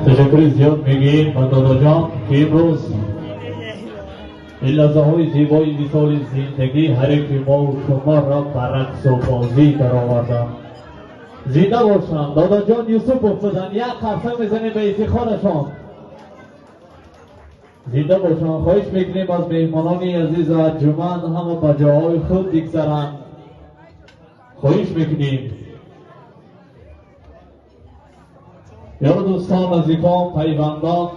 Ташаккури зиёд мегӯем ба Додаҷон, ки имрӯз ин лаҳзаҳои зебои висоли зиндагӣ ҳар яки мову шуморо ба рақсу бозӣ дароварданд. Зинда бошанд. Додаҷон Юсупов буданд. Як қарсак мезанем ба ифтихорашон. Зинда бошанд. Хоҳиш мекунем аз меҳмонони азиз арҷуманд ҳама ба ҷоҳои худ бигзаранд. Хоҳиш мекунем. Ёру дӯстон, наздикон, пайвандон,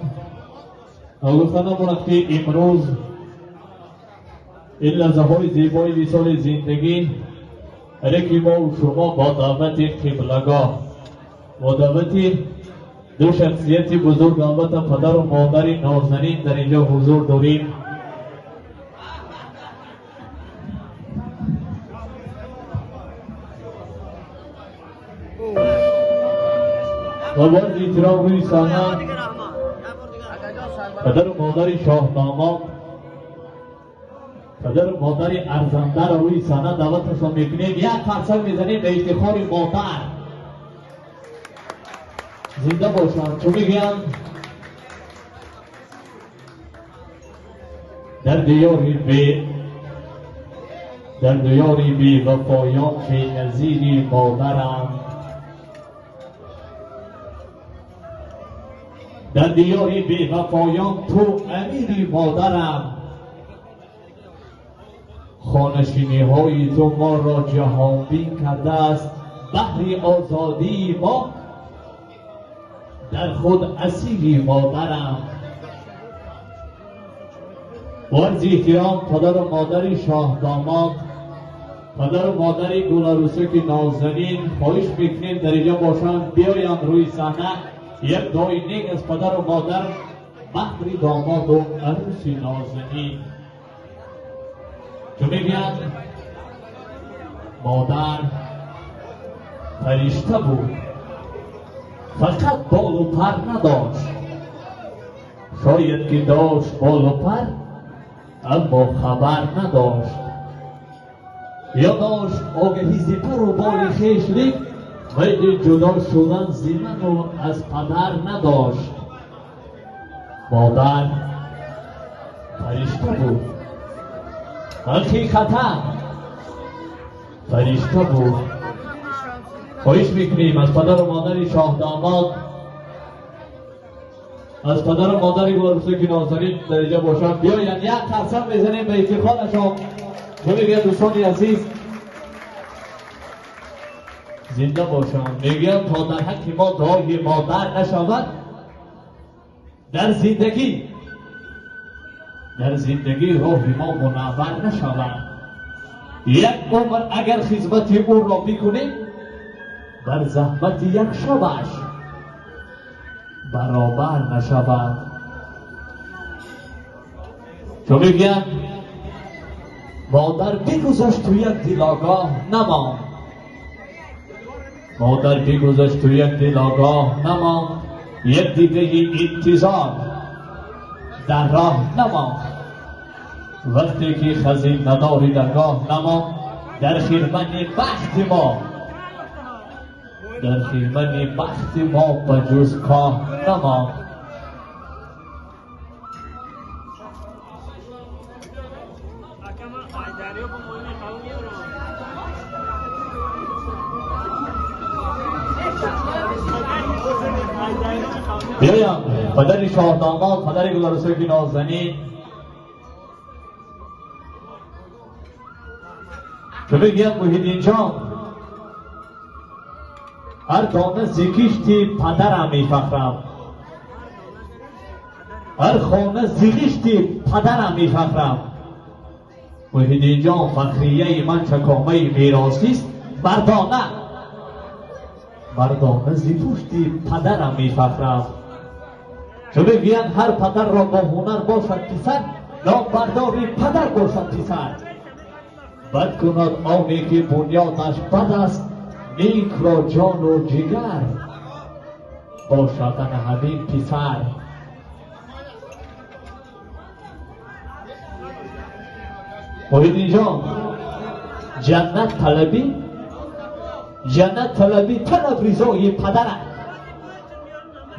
гуфта намонад, ки имрӯз ин лаҳзаҳои зебои висоли зиндагӣ ҳар яки мову шумо бо даъвати қиблагоҳ, бо даъвати ду шахсияти бузург, албатта падару модари нозанин, дар инҷо ҳузур дорем. Ва бо эҳтиром рӯи саҳна падару модари шоҳдомод, падару модари арзандаро рӯи саҳна даъваташон мекунем. Як қарсак мезанем ба ифтихори модар. Зинда бошанд. Чун мегӯянд, дар диёри бевафоён беназири модарам, дар диёри бевафоён ту амири модарам, хонашиниҳои ту моро ҷаҳонбин кардааст, баҳри озодии мо дар худ асири модарам. Бо арзи эҳтиром падару модари шоҳдомод, падару модари гуларӯсаки нозанин, хоҳиш мекунем дар инҷо бошанд, биёянд рӯи саҳна. Як дуои нек аз падару модар баҳри домоду арӯси нозанин. Чун мегӯянд, модар фаришта буд, фақат болу пар надошт. Шояд ки дошт болу пар, аммо хабар надошт. Ё дошт огаҳӣ зи пару боли хеш, лек майли ҷудо шудан зи ману аз падар надошт. Модар фаришта буд, ҳақиқатан фаришта буд. Хоҳиш мекунем аз падару модари шоҳдомод, аз падару модари гуларӯсаки нозанин дар инҷо бошанд, биёянд. Як қарсак мезанем ба ифтихорашон. Мегӯянд, дӯстони азиз, зинда бошанд. Мегӯянд, то дар ҳаққи мо дуои модар нашавад, дар зиндагӣ роҳи мо мунаввар нашавад. Як умр агар хизмати ӯро бикунем, бар заҳмати як шабаш баробар нашавад. Чун мегӯянд, модар бигузашту як дилогоҳ намонд, модар бигузашту як дилогоҳ намонд, як дидаи интизор дар роҳ намонд. Вақте ки хазинадори даргоҳ намонд, дар хирмани бахти мо, дар хирмани бахти мо ба ҷуз коҳ намонд. Акама, ай дарё бо моини қалам меорам. Ай дарё қалам. Биёям падари шоҳдомод, падари гуларӯсаки нозанин. Чун мегӯяд, Муҳиддинҷон, ҳар дона зи кишти падарам мефахрам, ҳар хона зи ғишти падарам мефахрам. Муҳиддинҷон, фахрияи ман чакомаи меросист, мардона, мардона зи пушти падарам мефахрам. Чун мегӯянд, ҳар падарро бо ҳунар бошад писар, номбардори падар бошад писар. Бад кунад оне ки бунёдаш бад аст, некро ҷону ҷигар бошад ана ҳамин писар. Муҳиддинҷон, ҷаннат талабӣ, ҷаннат талабӣ, талаб ризои падарат.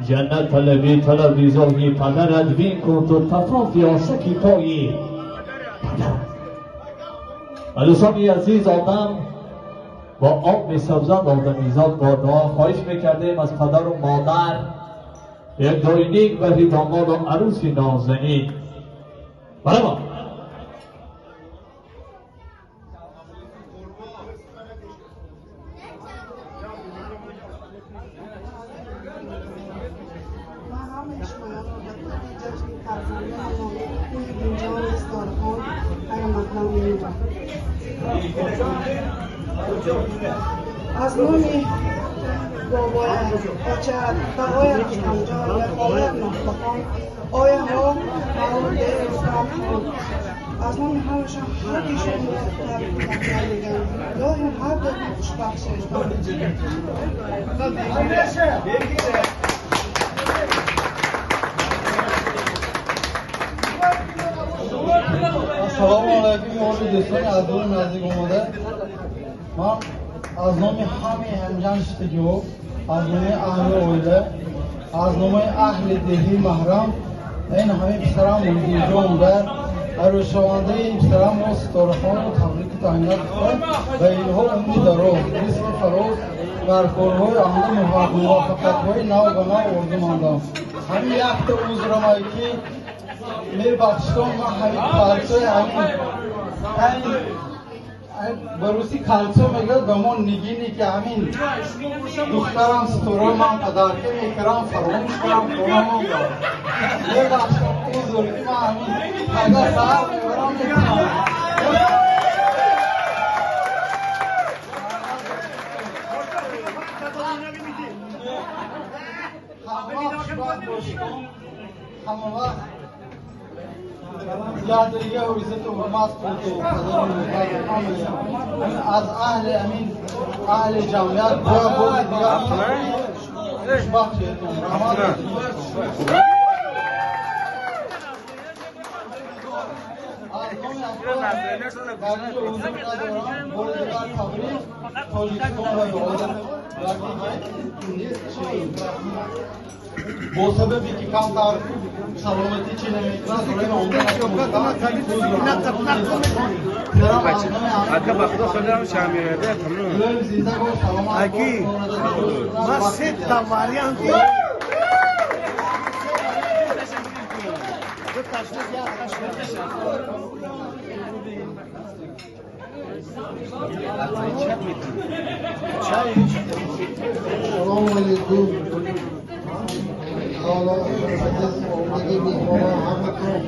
Ҷаннат талабӣ, талаб ризои падарат, бин кун ту тафофи ошаки пои падарат. Ва дӯстони азиз, одам бо об месабзад, одамизод бо дуо. Хоҳиш мекардем аз падару модар як дуои нек баҳри домоду арӯси нозанин. Барама. Ман ҳамаи шуморо ба тӯи ҷашни фарзандонамон Муҳиддинҷони Ситорахон хайрмақдам менамоям. Аз номи бобоям, оча, тағоям Рустамҷон ва холаям Нохбахон, ояҳо Мавлуде, Рустамхон, аз номи ҳамашон ҳарди шуморо табрику таҳният мегӯям. Илоҳим, ҳар дуятон хушбахт шавед. Ассалому алайкум, ёри дӯстони аз дуру наздик омода. Ман аз номи ҳамаи ҳамҷаншидагиҳо, аз номи аҳли оила, аз номи аҳли деҳи маҳрам, ин ҳамаи писарам Муҳиддинҷон ва арӯсшавандаи писарам мо Ситорахонро табрику таҳният гуфта, ба инҳо умри дароз, ризқи фароз, дар корҳои оянда муваффақиятҳои нав ба нав орзумандам. Ҳамин якта узрамай, ки мебахшидон, ман ҳамин кольцои ҳамин ба русӣ кольцо мегӯяд, ба мо нигине, ки ҳамин духтарам Ситора ман подарка мекардам, фаромӯш кардам, хона мондам. Мебахшам, узр, ки ман ҳамин пага саҳар мебарам, метавонам. Ҳама хушбахт бошед, ҳама вақт якдига иззату ҳурмат кунту, падару модар аз аҳли амин аҳли ҷамъият бояд бози дигар хушбахт шаведтон. Раҳмат. Аз номи дар инҷо ҳузур надорам. Бори дигар табрик, Тоҷикистонро ёдам бо сабабе ки камтар саломатӣ чӣ намекунад, барои Ака, ба худо худам шамираде тамом. Зинда бош, саломат. Аки, ма сета вариант. Ду ташвиш, як ташвиш. Салому алейкум. Ҳоло азиз омадагӣ меҳмонон, ҳаматон.